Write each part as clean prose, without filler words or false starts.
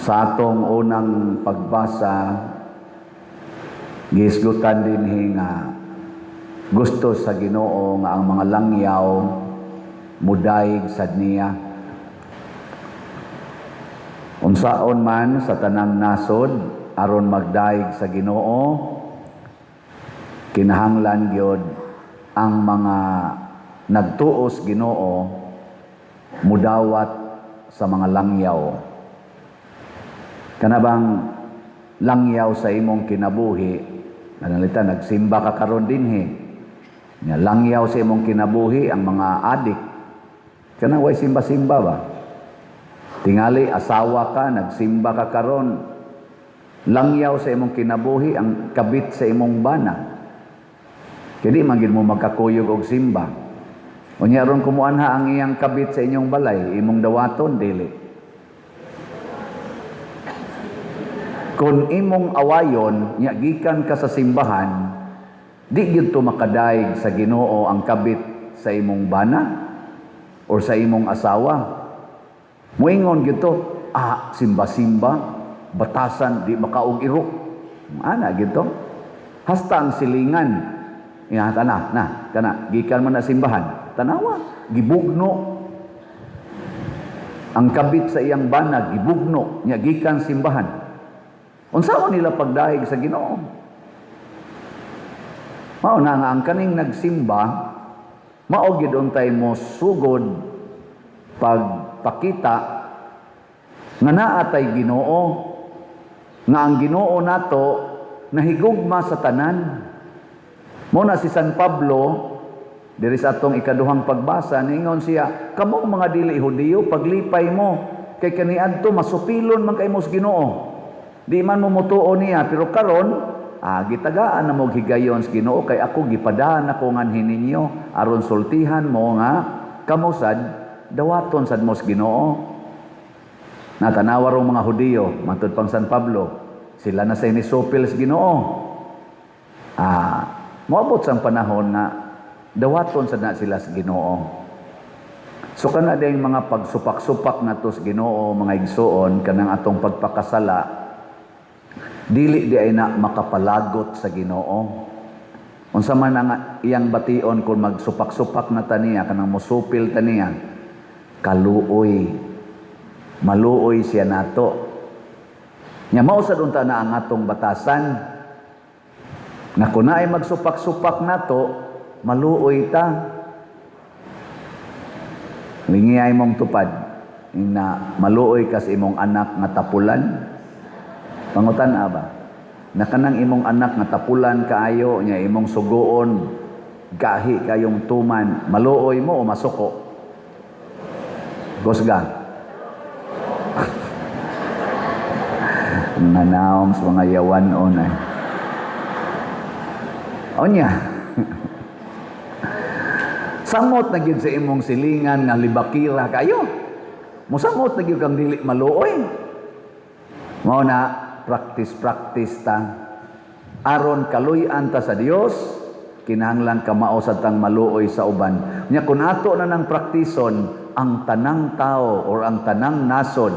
Sa atong unang pagbasa, gihisgutan dinhi nga gusto sa Ginoo nga ang mga langyaw mudayeg sad niya. Unsaon man sa tanang nasod aron magdayeg sa Ginoo, kinahanglan gyud ang mga nagtuos Ginoo mudawat sa mga langyaw. Kana bang langyaw sa imong kinabuhi, nanalita nagsimba ka karon dinhi. Nya langyaw sa imong kinabuhi ang mga adik. Kana way simba-simba ba? Tingali asawa ka, nagsimba ka karon. Langyaw sa imong kinabuhi ang kabit sa imong bana. Kaya di man gyud mo magkakuyog og simba. Unya ron kumuanha ang iyang kabit sa inyong balay, imong dawaton dili. Kung imong awayon, nya gikan ka sa simbahan, di gyud to makadaig sa Ginoo ang kabit sa imong bana or sa imong asawa. Moingon gyud to, simba-simba, batasan di makaog iro. Ana gyud to. Hasta ang silingan. Ya, kana, na, kana, gikan man na simbahan. Tanawa, gibugno. Ang kabit sa iyang bana, gibugno, nya gikan simbahan. Unsaon nila pagdayeg sa Ginoo? Mao na nga ang kaning nagsimba, mao gyud untay mo sugod pagpakita nga naa tay Ginoo, nga ang Ginoo nato nahigugma sa tanan. Mo na si San Pablo diri sa atong ikaduhang pagbasa, niingon siya, "Kamong mga dili Hudiyo, paglipay mo kay kaniadto masupilon man kay mo sa Ginoo. Di man mo mutuo niya, pero karon gitagaan na mo higayon sa Ginoo kay ako gipadaan ako nganhi ninyo aron sultihan mo nga kamo sad dawaton sad mo sa Ginoo." Natanawa rong mga Hudiyo, matud pang San Pablo, sila na sa inisupil sa Ginoo. Moabot sang panahon nga dawaton sad na sila sa Ginoo. So kana ding mga pagsupak-supak nato sa Ginoo, mga igsuon, kanang atong pagpakasala, dili di ay na makapalagot sa Ginoo. Unsa man ang iyang bation kung magsupak-supak na ta niya, kanang musupil ta niya, kaluoy. Maluoy siya nato. Nya mao sad unta na ang atong batasan. Na kung naay magsupak-supak nato, maluoy ta. Lingiyay mong tupad na maluoy kas imong anak nga tapulan. Pangutan ba? Na kanang imong anak nga tapulan kaayo nya imong suguon gahi kayong tuman, maluoy mo o masuko? Gosga. Nanaong sa mga yawan on ay. Onya. Samot na gyud sa imong silingan nga libakira kayo. Musamot na gyud kang dili maluoy. Mao na practice practice ta. Aron kaluy-an ta sa Dios, kinahanglan ka mao sad tang maluoy sa uban. Nya kun ato na nang praktison, ang tanang tao or ang tanang nasod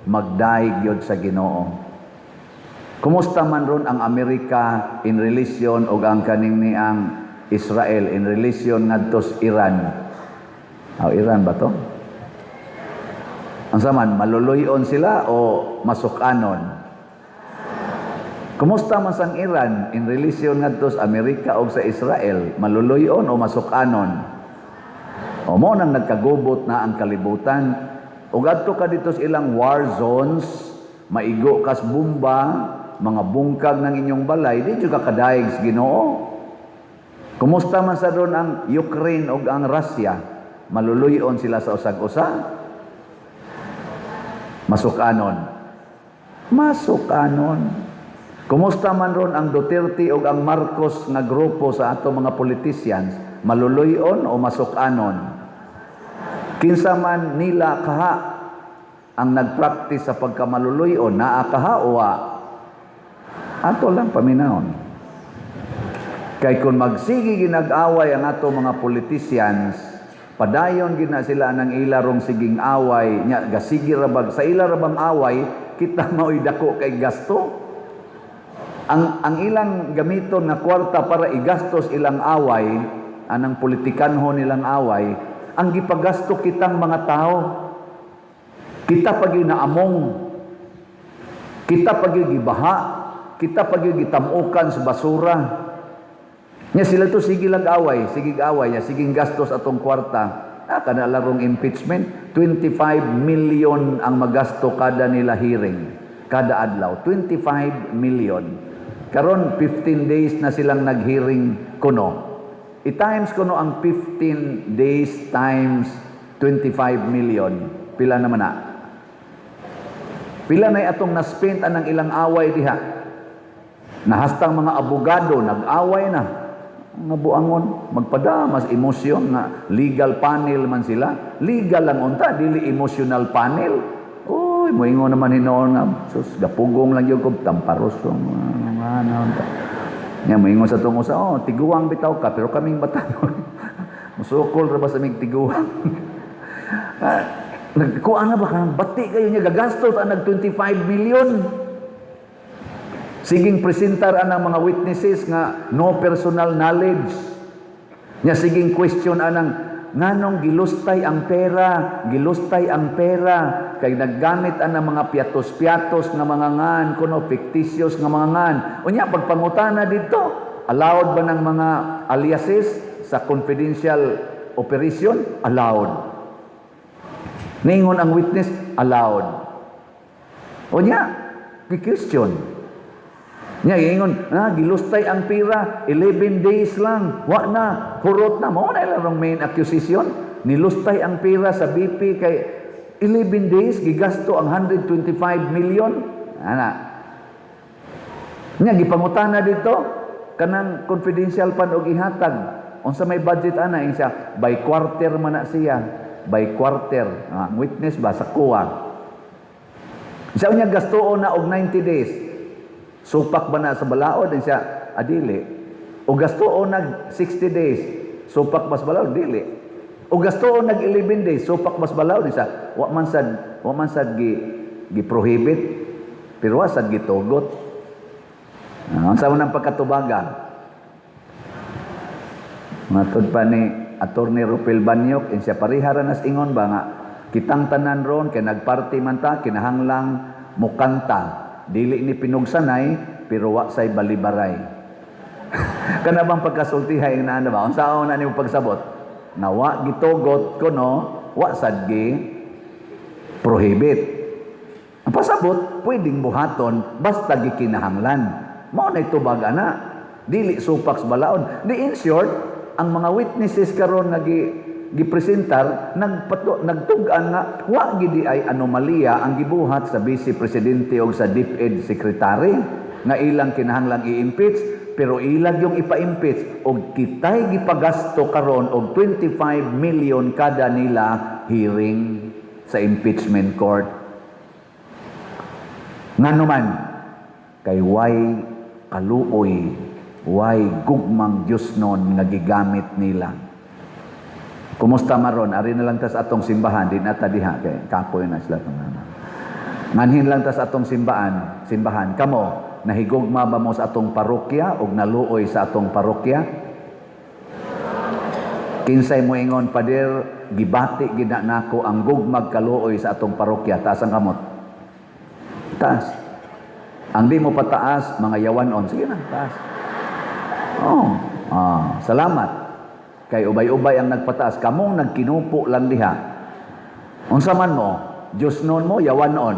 magdaig gyud sa Ginoo. Kumusta man ron ang Amerika in relation og ang kaning niang Israel in relation ngadto sa Iran? Oh, Iran ba to? Ang saman, maluluyon sila o masukanon? Kumusta man sang Iran in relation ngadto sa Amerika o sa Israel? Maluluyon o masukanon? O mo nang nagkagubot na ang kalibutan. Ug adto ka dito sa ilang war zones, maigo kas bomba, mga bungkag ng inyong balay, di jud ka kadaig sa Ginoo. Kumusta man sa doon ang Ukraine ug ang Russia? Maluluyon sila sa usag-usa? Masukanon. Masukanon. Kumusta man ron ang Duterte ug ang Marcos nga grupo sa ato mga politicians? Maluluyon o masukanon? Kinsa man nila kaha ang nagpractice sa pagkamaluluyon, naa kaha o wa? Ato lang paminahon. Kay kung magsige ginag-away ang ato mga politicians, padayon gina sila ng ila rong siging away, nya gasige rabag sa ila rabang away, Kita mao'y dako kay gasto. Ang ilang gamiton nga kwarta para igastos ilang away, anang politikanho nilang away, ang gipagasto kitang mga tao. Kita pag naamong, kita pag gibaha, kita pag gitamukan sa basura. Nya sila to sige lang away, sige away, nya sige gastos atong kwarta. Ah, kana larong impeachment, 25 million ang magasto kada nila hearing, kada adlaw, 25 million. Karon 15 days na silang nag-hearing kuno. I-times kuno ang 15 days times 25 million. Pila naman na? Pila na atong na-spend anang ilang away diha? Nahastang mga abogado, nag-away na. Mga buangon, magpada, mas emosyon nga legal panel man sila. Legal lang unta, dili emotional panel. Uy, moingon naman hinuon nga, sus, gapugong lang gyud ko, tamparos mga ano unta. Nya moingon sa tong usa, "Oh, tiguang bitaw ka, pero kaming batanon. Musukol ra ba sa mig tiguang?" Ah, nagkuan na ba ka? Bati kayo niya, gagasto ta nag 25 million. Siging presentar anang mga witnesses nga no personal knowledge. Nya siging question anang nganong gilustay ang pera, gilustay ang pera kay naggamit anang mga piatos-piatos nga mga ngan kuno, fictitious nga mga ngan. Unya pagpangutana didto, allowed ba ng mga aliases sa confidential operation? Allowed. Ningon ang witness, allowed. Unya, gi-question. Nya ingon, "Ah, gilustay ang pira, 11 days lang, wa na, hurot na." Mao na ilang main accusation. Nilustay ang pira sa BP kay 11 days gigasto ang 125 million. Ana. Nya gipangutana didto kanang confidential fund og ihatag. Unsa may budget ana siya? By quarter man na siya. By quarter. Ah, ang witness ba sa kuwa. Siya unya gastoon na og 90 days. Supak ba na sa balaod? Siya, adili. O gastoon nag 60 days. Supak ba sa balaod? Dili. O gastoon nag 11 days. Supak ba sa balaod? Siya, wa man sad gi prohibit. Pero wa sad gitugot. Ah, unsa man ang pagkatubaga? Matod pa ni Attorney Rupel Banyok, siya pareha ra nas ingon ba nga kitang tanan ron kay nagparty man ta, kinahanglang mukanta, dili ni pinugsanay pero wa say balibaray. Kana bang pagkasultihay na ano ba, unsaon na nimo pagsabot nga wa gitugot kuno, wa sad gi prohibit? Ang pasabot, pwedeng buhaton basta gikinahanglan. Mao na tubag ana, dili supak sa balaod. Di in short, ang mga witnesses karon nga gipresentar nagtug-an nga wa gidi ay anomalya ang gibuhat sa Vice Presidente o sa DepEd Secretary nga ilang kinahanglang i-impeach, pero ilag yung ipa-impeach og kitay gipagasto karon og 25 million kada nila hearing sa impeachment court. Ngano man? Kay way kaluoy, way gugmang Diyos nun nga gigamit nila. Kumusta maron? Ari na lang tas atong simbahan, di na ta diha kay kapoy na sila tong. Nganhin lang tas atong simbahan. Kamo, nahigugma ba mo sa atong parokya og naluoy sa atong parokya? Kinsay mo ingon, "Pader, gibati gid na nako ang gugmag kaluoy sa atong parokya"? Taas ang kamot. Taas. Ang di mo pataas, mga yawanon. Sige na, taas. Oh, ah, salamat. Kay ubay-ubay ang nagpataas. Kamong nagkinupo lang diha. Unsa man mo, Diyos nun mo, yawanon.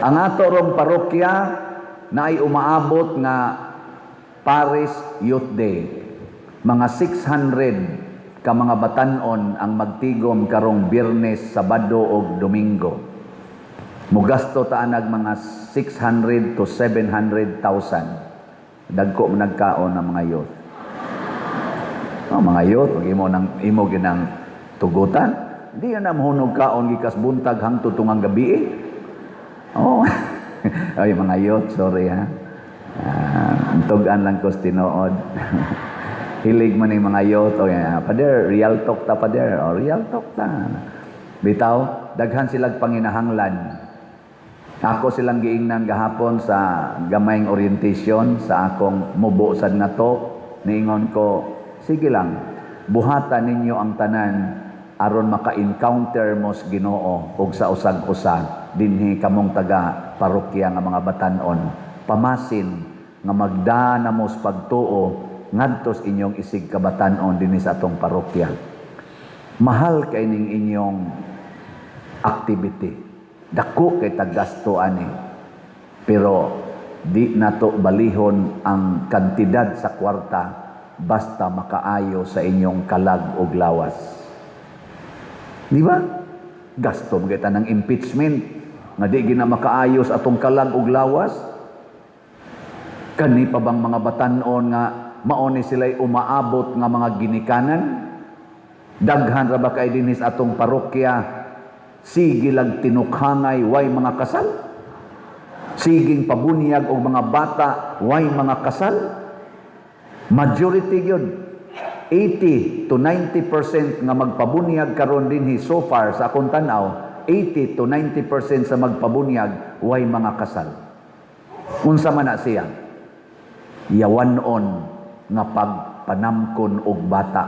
Ang ato rong parokya na ay umaabot nga Parish Youth Day. Mga 600 ka mga batanon ang magtigom karong Biyernes, Sabado ug Domingo. Mugasto ta anag mga 600 to 700,000. Dagko man nagkaon ng mga youth. Oh, mga youth, pag imo nang imo ginang tugutan, di na mahunog kaon gikas buntag hangtod tungang gabi eh. Oh. Ay, mga youth, sorry ha. Tugan lang ko sa tinuod. Hilig man yung mga youth. O, yan, "Pader, real talk ta, pader." O, real talk ta. Bitaw, daghan silang panginahanglan. Ako silang giingnan gahapon sa gamayng orientation sa akong mubo sad nga talk. Niingon ko, sige lang, buhatan ninyo ang tanan aron maka-encounter mo sa Ginoo ug sa usag-usa dinhi kamong taga parokya nga mga batan-on. Pamasin nga magda na mo sa pagtuo ngadto sa inyong isig kabatan-on dinhi sa atong parokya. Mahal kay ning inyong activity. Dako kay taggasto ani. Pero di nato balihon ang kantidad sa kwarta basta makaayo sa inyong kalag ug lawas. Di ba? Gasto man kita ng impeachment nga di gina makaayos atong kalag ug lawas. Kani pa bang mga batan-on nga mao ni sila'y umaabot nga mga ginikanan? Daghan ra ba kay dinhi sa atong parokya sige lag tinukhangay, way mga kasal? Siging pabunyag og mga bata, way mga kasal? Majority gyud, 80 to 90% nga magpabunyag karon dinhi so far sa akong tan-aw, 80 to 90% sa magpabunyag way mga kasal. Unsa man na siya? Yawan-on nga pagpanamkon og bata.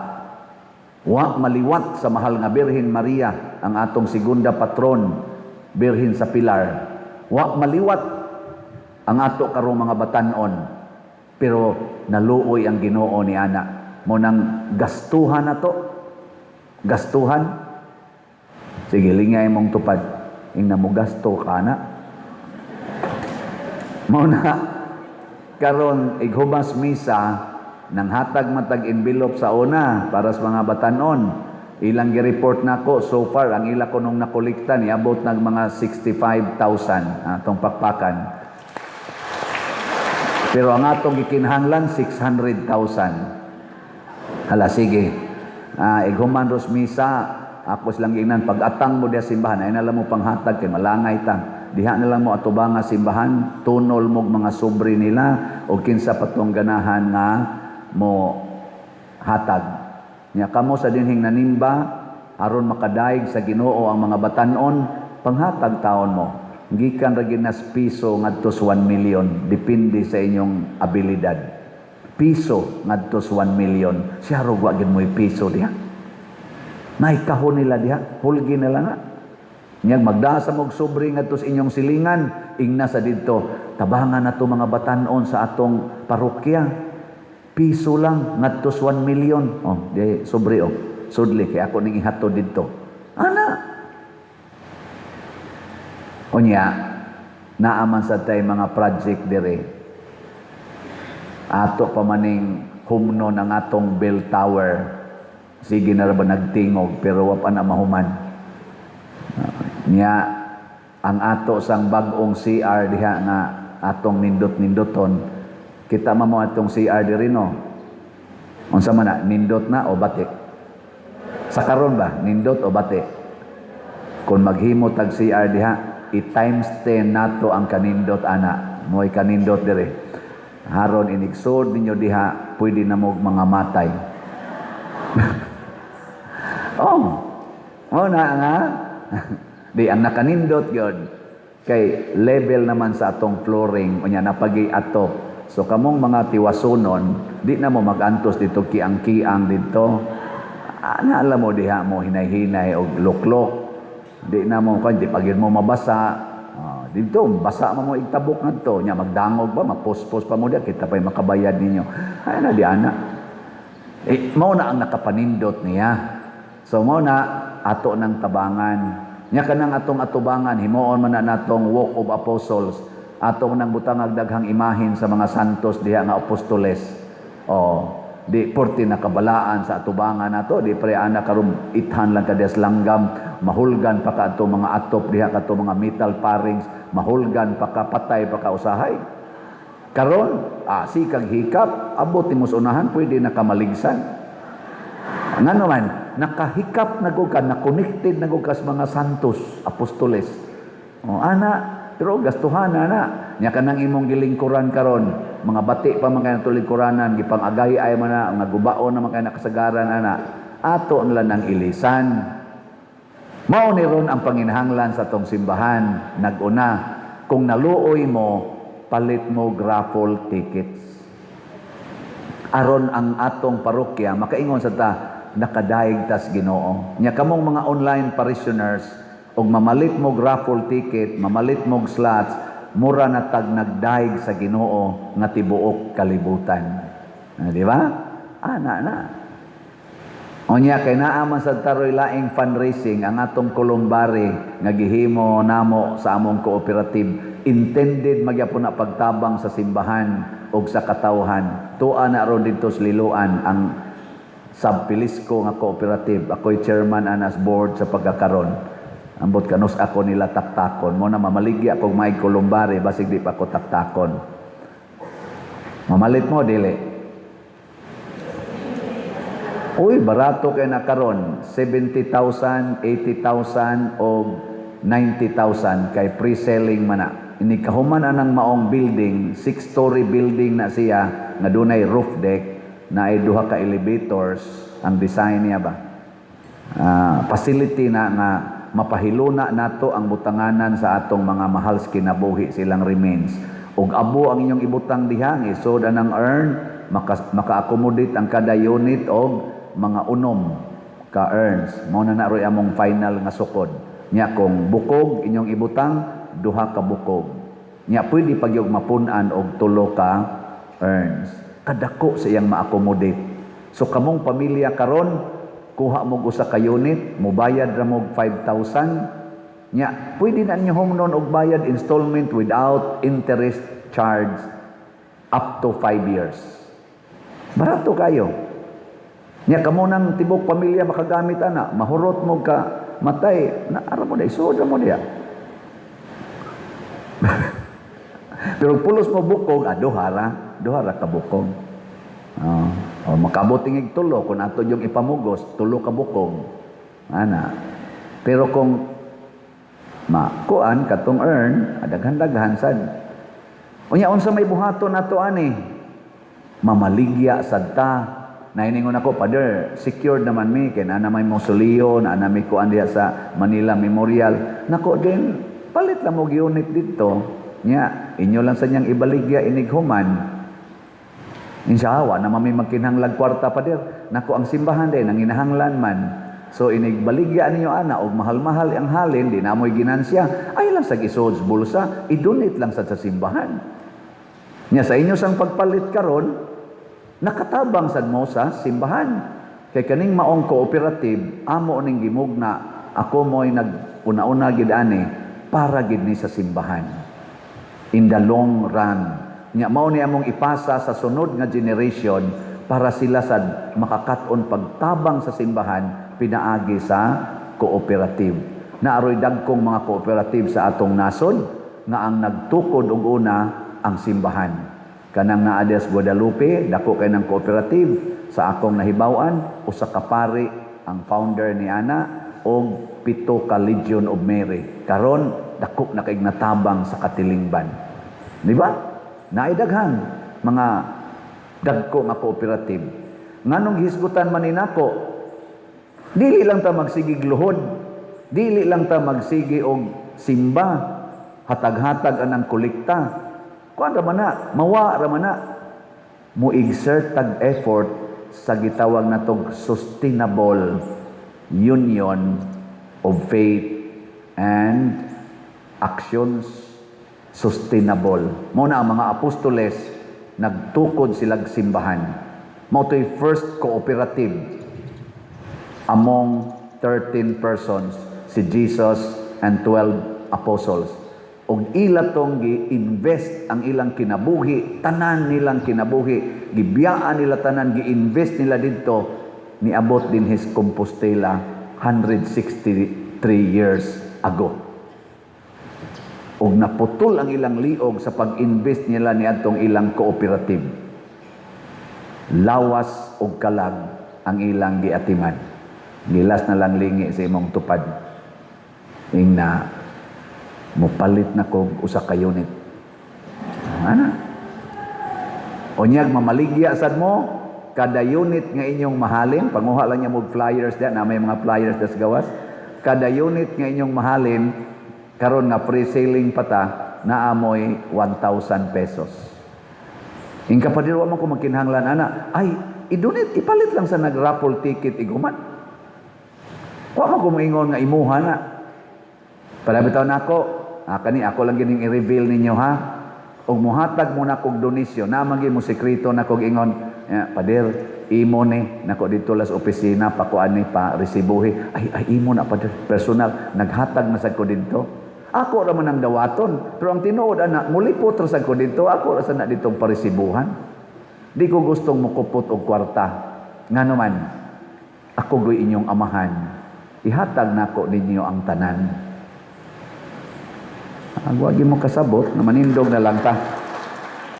Wa maliwat sa mahal nga Birhen Maria, ang atong segunda patron, Birhen sa Pilar. Wa maliwat ang ato karong mga batan-on. Pero naluoy ang Ginoo ni ana. Mao nang gastuhan na to. Gastuhan. Sige, lingay mong tupad. Ingna mo gasto ka na. Mao na karon ighumas misa, nang hatag matag envelope sa una para sa mga batanon. Ilang gi-report nako so far, ang ila kunong nakolekta niabot nag mga 65,000 atong pakpakan. Pero ang atong gikinahanglan 600,000. Hala, sige. Ighuman ros misa, ako silang giingnan, pag-atang mo diha simbahan, ay na lang mo panghatag kay malangay ta. Diha na lang mo atubanga simbahan, tunol mo mga sobre nila o kinsa patong ganahan nga mo hatag. Nya kamo sa dinhing nanimba aron makadaig sa Ginoo ang mga batan-on, panghatag taon mo. Gikan ra ginas piso ngadto sa 1 million, depende sa inyong abilidad. Piso ngadto sa 1 million. Siya wa gid mo'y piso diha. Naikahon nila diha, hulgi nila na. Nya magdasa mo og sobre ngadto sa inyong silingan, ingna sa didto, tabangan nato mga batan-on sa atong parokya. Piso lang ngadto sa 1 million. Oh, di sobre oh. Sudli kay ako ning ihatod didto. Ana. Unya, naaman sa tay mga project dire. Ato pa maning humnon ang atong bell tower. Sige na ra ba nagtingog pero wa pa na mahuman. Nya ang ato sang bag-ong CR diha nga atong nindot-nindoton. Kita man mo atong CR diri, no. Unsa man na, nindot na o bati? Sa karon ba, nindot o bati? Kung maghimo tag CR diha, i-times 10 nato ang kanindot ana. Mo'y kanindot dire. Haron inigsod ninyo diha, pwede na mo mga matay. Oh. Oh na nga. Di ang nakanindot gyud kay level naman sa atong flooring, unya napagi ato. So kamong mga tiwasunon, di na mo magantos dito kiang-kiang dito. Ana alam mo diha mo hinay-hinay og luklok. Di na mo kan di pagid mo mabasa. Dito basa mo mo igtabok ngadto nya magdangog ba, mapuspos pa mo diha, kita pa'y makabayad ninyo. Ay na di ana. Eh, mao na ang nakapanindot niya. So mao na ato ng tabangan. Nya kanang atong atubangan, himuon man na natong Walk of Apostles. Atong nang butangag daghang imahin sa mga santos diha nga apostoles. Oh, di porti nakabalaan sa atubangan nato, di pre ana karon ithan lang ka diha sa langgam, mahulgan pa ka ato mga atop diha kato mga metal parings, mahulgan pa ka, patay pa ka usahay. Karon, sikag hikap, abot nimo sa unahan, pwede na ka maligsan. Ngano man, nakahikap na gud ka, na-connected na gud ka sa mga santos, apostoles. O, ana, pero gastuhan na na. Nya kanang imong gilingkuran karon, mga bati pa man kay natulingkuranan, gipang-agay ay man na, mga gubaon na man kay nakasagaran ana. Ato nila nang ilisan. Mao ni ron ang panginahanglan sa atong simbahan, naguna. Kung naluoy mo, palit mo raffle tickets. Aron ang atong parokya makaingon sa ta, nakadaig tas Ginoo. Nya kamong mga online parishioners, og mamalit mo raffle ticket, mamalit mo slots, mura na tag nagdaig sa Ginoo nga tibuok kalibutan. Ah, di ba? Ah, na na. Unya kay naa man sad taroy laing fundraising ang atong columbary nga gihimo namo sa among cooperative, intended magyapon na pagtabang sa simbahan ug sa katawhan. Tua na ron didto sa Liloan ang Sab Pilisco nga cooperative. Ako'y chairman anas board sa pagkakaron. Ambot kanus ako nila taktakon. Mo na mamaligya kog may columbary, basig di pa ako taktakon. Mamalit mo, dili? Uy, barato kay na karon, 70,000, 80,000 o 90,000 kay pre-selling man na. Ini kahuman anang maong building, six-story building na siya nga dunay roof deck na ay duha ka elevators ang design niya ba. Ah, facility na nga mapahiluna nato ang butanganan sa atong mga mahal sa kinabuhi, silang remains. Ug abo ang inyong ibutang diha, isod anang urn, maka-accommodate ang kada unit og mga 6 ka urns. Mao na roy among final nga sukod. Nya kung bukog inyong ibutang, duha ka bukog. Nya pwede pag yung mapun-an og tulo ka urns. Kadako sa iyang ma-accommodate. So kamong pamilya karon, kuha mo usa ka unit, mubayad ra mo 5,000. Nya pwede na ninyo home loan og bayad installment without interest charge up to 5 years. Barato kayo. Nya kamo nang tibok pamilya makagamit ana, mahurot mo ka matay, na ara mo day, suod ra mo diya. Pero pulos mo bukog, ah, duha ra ka bukog. Oh, o makabot tingig tulo kung ato yung ipamugos, tulo ka bukog. Ana. Pero kung makuan katong urn, daghan-daghan sad. Unya unsa may buhaton nato ani? Mamaligya sad ta. Nainingon ako, "Father, secured naman mi kay naa may mausoleo, naa na may kuan diha sa Manila Memorial." Nako din, palit lang mo unit dito. Nya, inyo lang sa niyang ibaligya inig human. Insya wa na mami magkinahanglag kwarta, Pader. Nako, ang simbahan din ang ginahanglan man. So inig baligya ninyo ana og mahal-mahal ang halin, di na mo'y ginansya, ay lang sa gisod sa bulsa, i-donate lang sa simbahan. Nya sa inyo sang pagpalit karon, nakatabang sad mo sa simbahan. Kay kaning maong cooperative, amo ning gimugna, ako mo'y nag-una-una gid ani para gid ni sa simbahan. In the long run. Nya mao ni among ipasa sa sunod nga generation para sila sad makakat-on pagtabang sa simbahan pinaagi sa cooperative. Naaroy dagkong mga cooperative sa atong nasod nga ang nagtukod og una ang simbahan. Kanang naa sa Guadalupe, dako kay ng cooperative sa akong nahibaw-an, usa ka pari ang founder ni ana og 7 ka Legion of Mary. Karon dako na kay natabang sa katilingban. Di ba? Naay daghan mga dagko nga cooperative. Nganong hisgutan man ni nako, dili lang ta magsigig luhod, dili lang ta magsigi og simba, hatag-hatag anang kolekta. Kuan ra man na, mawa ra man na. Mo exert tag effort sa gitawag natog sustainable union of faith and actions, sustainable. Mo na ang mga apostoles, nagtukod silag simbahan. Mao to'y first cooperative among 13 persons, si Jesus and 12 apostles. Og ila tong gi-invest ang ilang kinabuhi, tanan nilang kinabuhi, gibiyaan nila tanan, gi-invest nila didto, niabot din his Compostela 163 years ago. Og naputol ang ilang liog sa pag-invest nila niadtong ilang cooperative. Lawas og kalag ang ilang giatiman. Gilas na lang lingi sa imong tupad. Ing na mupalit na kog usa ka unit. Ana. Unyag mamaligya sad mo kada unit nga inyong mahalin, panguha lang niya mo flyers diyan, na may mga flyers das gawas. Kada unit nga inyong mahalin karon nga pre-selling pa ta, Naa moy 1,000 pesos. Ingon ka, "Pader, wa man ko magkinahanglan ana." Ay, i-donate, ipalit lang sa nag-raffle ticket iguman. Wa man ko moingon nga imuha na. Para bitaw nako, kani ako lang gining i-reveal ninyo, ha. Og muhatag mo na kog donasyon, na mo sekreto na kog ingon, "Ya, Pader, imo ni nako dito las opisina pakuan ni pa resibuhi." Ay, ay, imo na, Pader, personal, naghatag na sad ko didto. Ako ra man ang dawaton, pero ang tinuod ana, mulipot ra sad ko didto, ako ra sad na ditong paresibuhan. Di ko gustong mukupot og kwarta. Ngano man, ako goy inyong amahan. Ihatag nako ninyo ang tanan. Agwagi mo kasabot, na manindog na lang ta.